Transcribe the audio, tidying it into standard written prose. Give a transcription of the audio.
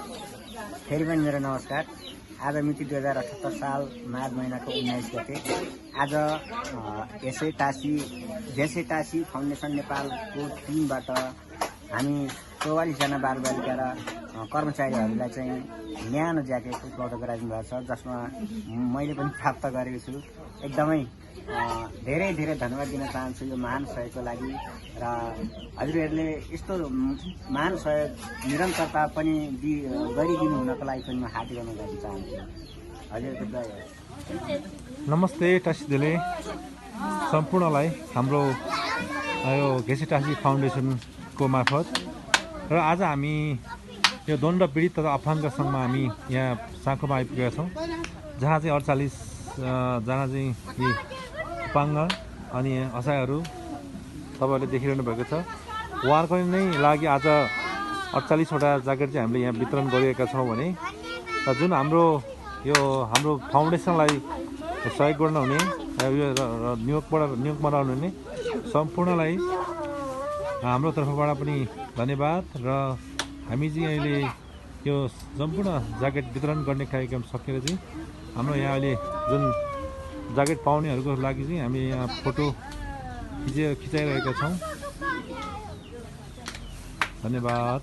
फेरि पनि मेरो नमस्कार। आज मिति 2078 साल माघ महिनाको 19 गते आज जेसे टासी फाउन्डेसन नेपालको टिमबाट हामी 44 जना बालबालिका र कर्मचारीहरूलाई चाहिँ न्यानो ज्याकेट उपलब्ध गराइदिनु भएको छ, जसमा मैले पनि प्राप्त गरेको छु। एकदमै धेरै धेरै धन्यवाद दिन चाहन्छु यो महान सहयोगको लागि र हजुरहरूले यस्तो महान सहयोग निरन्तरता पनि गरिदिनु हुनको लागि पनि म हार्दिक अनुरोध गर्न चाहन्छु। हजुरको जय होस्। नमस्ते टासी दिले सम्पूर्णलाई हाम्रो यो घेसे टासी फाउन्डेसनको मार्फत र आज हामी यो द्वन्द पीडित तथा अपाङ्ग सङ्घमा हामी यहाँ साँखोमा आइपुगेका छौँ, जहाँ चाहिँ 48 जना चाहिँ यी अपाङ्ग अनि असहायहरू तपाईँहरूले देखिरहनु भएको छ। उहाँहरूको नै लागि आज 48वटा ज्याकेट चाहिँ हामीले यहाँ वितरण गरिरहेका छौँ भने जुन हाम्रो फाउन्डेसनलाई सहयोग गर्नुहुने नियोगमा रहनुहुने सम्पूर्णलाई हाम्रो तर्फबाट पनि धन्यवाद। र हामी चाहिँ अहिले यो सम्पूर्ण ज्याकेट वितरण गर्ने कार्यक्रम सकेर चाहिँ हाम्रो यहाँ अहिले जुन ज्याकेट पाउनेहरूको लागि चाहिँ हामी यहाँ फोटो खिचाइरहेका छौँ। धन्यवाद।